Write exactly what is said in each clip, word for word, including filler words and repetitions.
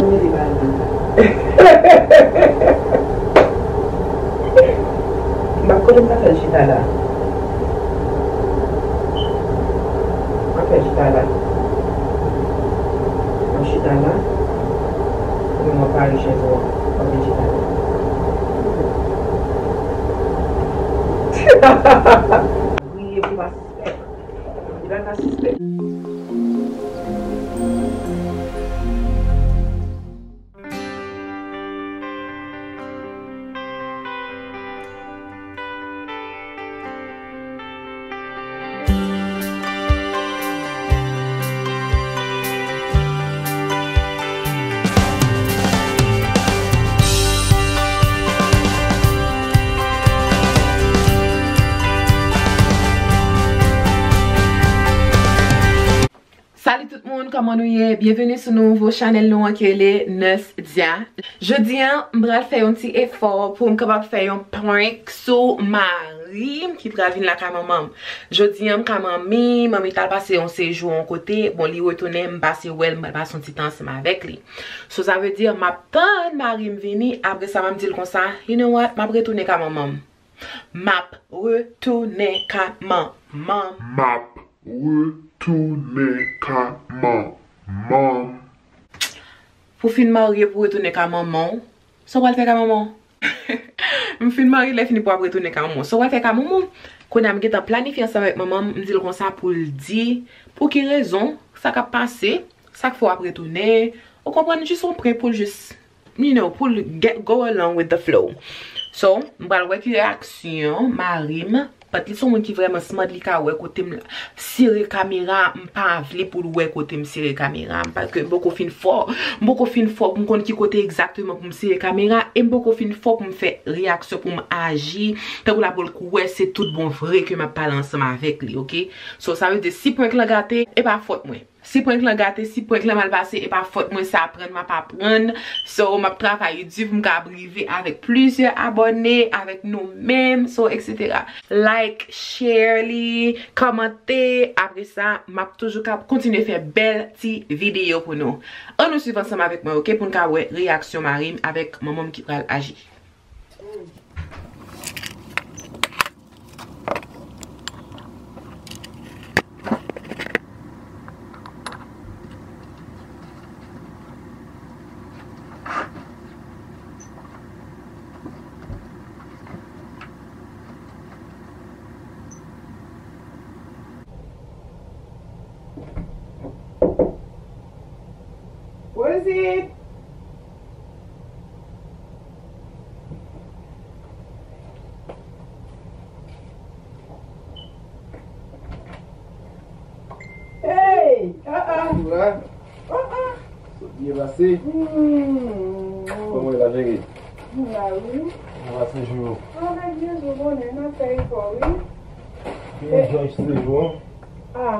Mete ba li. M ap kote m ta fè l chita la. M ap fè l chita la. M ap chita la. Epi m ap pare chèz ou an. M ap vin chita la. Griye pou pa sispèk. Li pa ka sispèk. Salut tout moun, kòman nou ye? Byenveni sou nouvo chanèl nou an ki rele Nurse Dia. Jodi an, m pral fè yon ti efò pou m kapab fè yon prank sou mari m ki pral vin lakay manman m. Jodi an, m ka manmi, manmi t al pase yon sejou yon kote, bon, li retounen, m pase wè l, m pral pase yon ti tan ansanm avèk li. So, sa vle di, m ap tann mari m vini, apre sa, m ap di l konsa, "You know what? M ap retounen ka manman m." M ap retounen ka manman m. M ap retounen ka manman m. Pou fin marye, pou retounen ka manman w, sa w pral fè ka manman w? M fin marye, lè fini pou ap retounen ka manman w. Sa w pral fè ka manman w? Kounye a, m gentan planifye ansanm avèk manman m, m di l konsa pou l di pou ki rezon, sa k ap pase, sa k fè w ap retounen. Ou konprann, jis yon prank pou l jis you know, pou l get, go along with the flow. So, m pral wè ki reyaksyon mari m. But li se yon moun ki vrèman smart, li ka wè kote m sere kamera, m pa vle pou l wè kote m sere kamera, paske m poko fin fò, m poko fin fò pou m konn ki kote egzakteman pou m sere kamera, e m poko fin fò pou m fè reyaksyon, pou m aji, tankou la pou l kwè se tout bon vre ke m ap pale ansanm avèk li, oke? So, sa vle di, si prank lan gate, e pa fòt mwen. Si prank lan gate, si prank lan mal pase, e pa fòt mwen, se aprann m ap aprann. So, m ap travay di pou m ka rive avèk plizyè abòne, avèk nou menm, so, et cetera. Like, share li, kòmante. Apre sa, m ap toujou ka kontinye fè bèl ti videyo pou nou. Ann nou swiv ansanm avèk mwen, oke, pou n ka wè reyaksyon mari m avèk manman m ki pral aji. Rosie! Hey! Ah, ah! Ou la? Ah, ah! Sot byen pase? Hmm. Kòman e la, cheri? M la, wi. Kòman pase jou yo? Avèk Jezi, ou konnen, n ap fè efò, wi. Ki enjoy sejou an? Ah.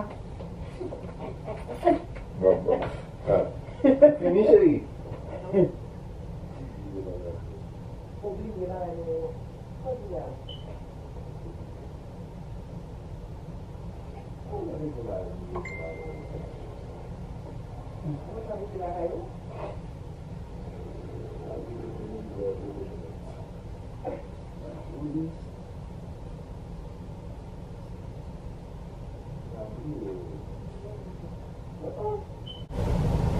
Bon, bon. Ah. Fini, cheri. Oblije bagay nou yo. Kòman sa mete bagay nou yo?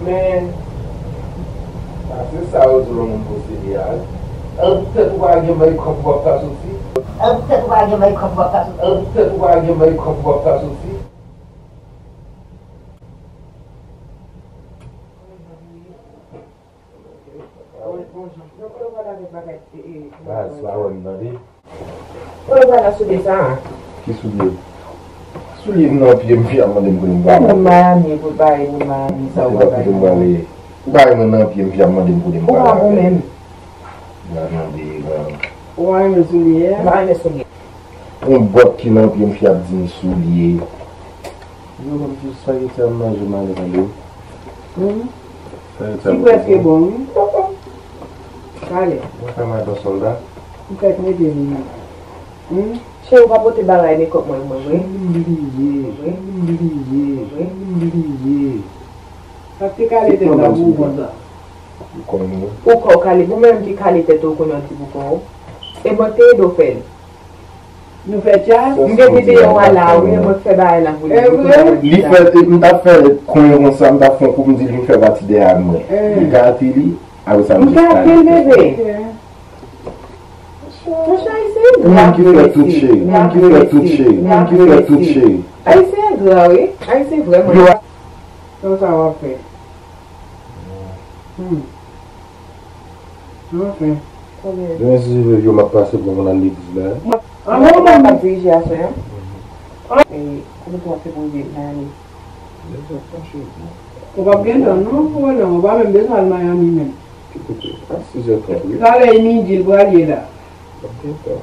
Men, sa se sa yo di lè moun posede a. An tèt ou pa gen makeup ou ap ka soti. An tèt ou pa gen makeup ou ap ka soti. An tèt ou pa gen makeup ou ap ka soti. Baz, pa wè m tande. Ou pral nan soulye sa a? Ki soulye? Soulye m nan pye m, fi a mande m kote m pral. Ou moun Miami, pou l bare moun Miami sa ou pral bare. Ou pa kote m pral ye. Ou bare mwen nan pye m, fi a mande m kote m pral. Ou pa bon menm. Ou pa renmen soulye a? M pa renmen soulye. Yon bòt ki nan pye m, fi a di m soulye. Yo, kòm si sa yo fè m manje m ale tande. Hmm. Sa yo fè m. Li prèske bon, wi. Talè. Mwen fè m atann sòlda. M fèk mete m. Hmm. Cheri, ou pa pote bagay makeup mwen, mwen, vre? M bliye, m bliye, m bliye. Sa k te kale tèt la pou ou konsa. Ou konnen. Pou kò w kale, pou mwen menm ki kale tèt ou, ou konnen yon ti pou kò w. E mwen k te ede w fè l. Nou fè djaz? M gen videyo a la, wi, mwen k fè bagay la pou li. E vre? Li fè, m t ap fè konyen konsa, m t ap fè yon koup, m di l vin fè pati dèyè mwen. Li gate li, apre sa m jis kale tèt mwen. Ou gate l, bebe. Monchè, Ayisyen engra vre, mesye. Engra vre, mesye. Engra vre, mesye. Ayisyen engra, wi. Ayisyen vrèman. Yo. Sa w ap fè? Hmm. Anfen. Demen si Dye vle, m ap pase pou mwen al legliz la. Anmwey, ou pa dirije aswè a? E, kòman w ap fè pou rive Miami? Ou p ap gen tan non, Roland, ou pa menm bezwen al Miami menm. Ki kote? A sizè trant, wi. Talè e midi l pral ye la. P ap gen tan.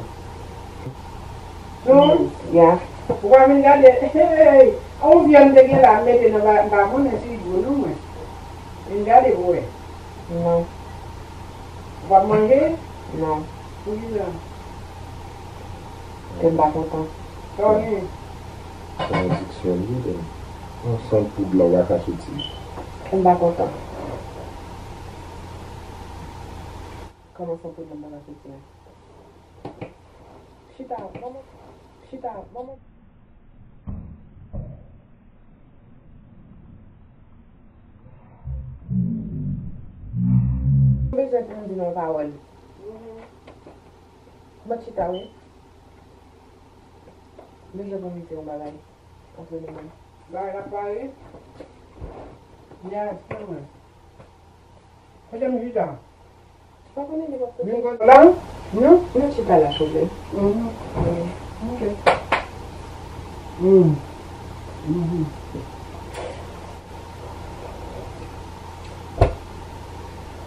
Non? Ya. Ou pa vin gade, hey, on vyòl m te gen la, m mete nan ba-, m pa konnen si l gwo non mwen. Vin gade pou wè. Non. Ou p ap manje? Non. Poukisa? Ke m pa kontan. Sa w gen? Se yon adiksyon li ye, men. Yon sant poud la w pa ka soti. Ke m pa kontan. Kòman sant poud la m pa ka soti a? Chita, manman. Chita, manman. M bezwen pou m di nou yon pawòl. Mwen chita, wi. M bezwen pou m di yon bagay antre nou menm. Bagay la pare. Yes, mwen. Kote m chita? Ou pa konnen li pap kote. Vin kote la? Non? Nou chita la, souple. Mhm. Ok. Mm. Mhm.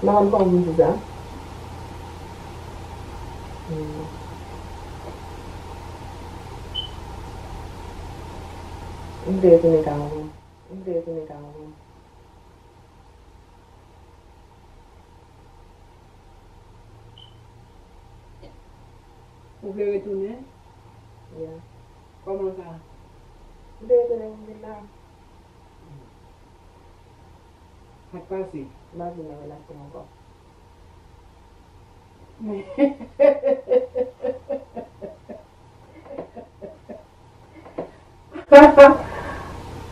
M pa konn kòman pou m di sa. Mm. M vle retounen kay mwen. M vle retounen kay mwen. Ou vle retounen? Ya. Kòman sa? M vle retounen pou m vin la. Sa k pase? M pa vle nan relasyon ankò.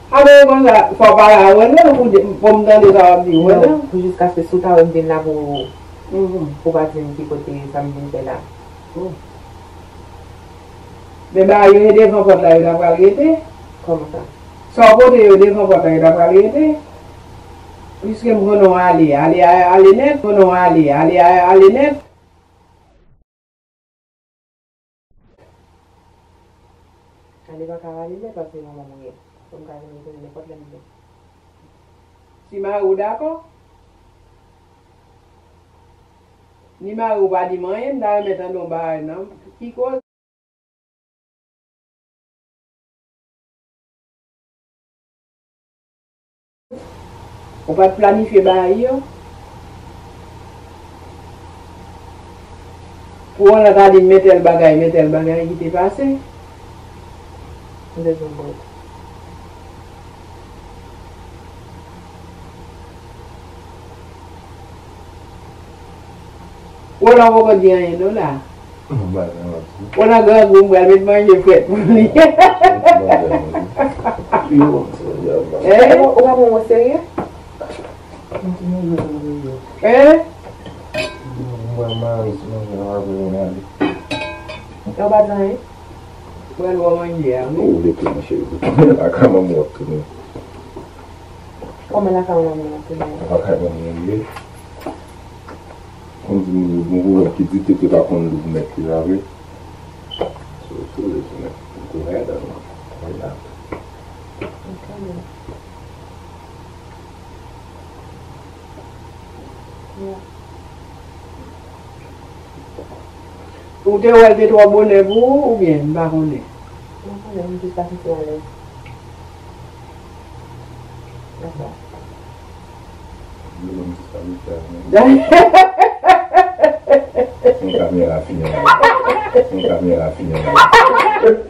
Apre konsa, fò w pale a Wendel pou, pou m tande sa w ap di Wendel. Non, pou jiskaske si w ta wè m vin la pou, pou w pa di m ki kote sa m vin fè la. Oh. Men bagay yo e devan pòt la, yo ta pral rete. Kòman sa? Sa w pote yo devan pòt la, yo ta pral rete. Piske m konnen w ale, ale, ale nèt, konnen w ale, ale, ale nèt. Ale pa ka ale nèt paske manman m ye. Fò m ka vin retounen nenpòt lè m vle. Si mari w dakò, ni mari w pa di m anyen, m ta renmen tande yon bagay nan. Ki koze? Ou pa t planifye bagay yo? Pou w ta di men tèl bagay, men tèl bagay ki te pase? M bezwen bwè. Roland poko di anyen non la. Mwen pa janm ap di. Roland grangou, m pral met manje frèt pou li. Mwen pa janm ap di. Yo, se diab la. Hein? Ou pa pran mwen serye? Mwen ti manje tankou yo. Hein? Mwen pa manje, manje nan apre mwen ale. Ou pa di anyen? Mwen wè manje a, wi. Ou vle tounen, cheri, pou tounen lakay manman w ap tounen. Kòman lakay manman w ap tounen? Lakay manman w ye. Konn di moun yo gen pwoblèm ki di tete pa konn lou mèt li la vre. So, tou le tounen. Go ahead and why not? Ok. Ou te wè l te twò bonè pou ou, oubyen m pa konnen? M pa konnen, m jis pa santi m alèz. Dakò. Yon kamera fini anlè. Yon kamera fini anlè. Yon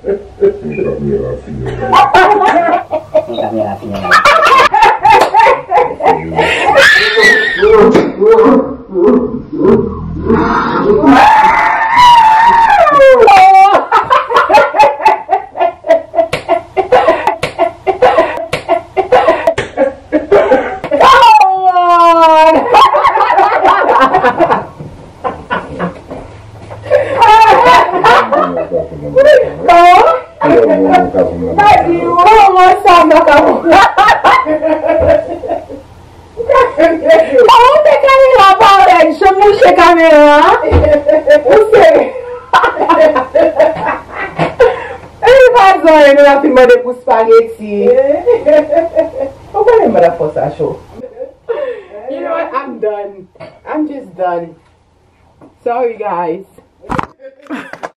kamera fini anlè. Yon kamera fini anlè. Kòman sa m pa ka wè? Kòman w te kamera parèy? Jan mouche kamera a? Ou se. E li pa zanmi nou la fin mande pou spaghetti. Ou konnen mwen la fò sa cho. You know what? I'm done. I'm just done. Sorry, guys.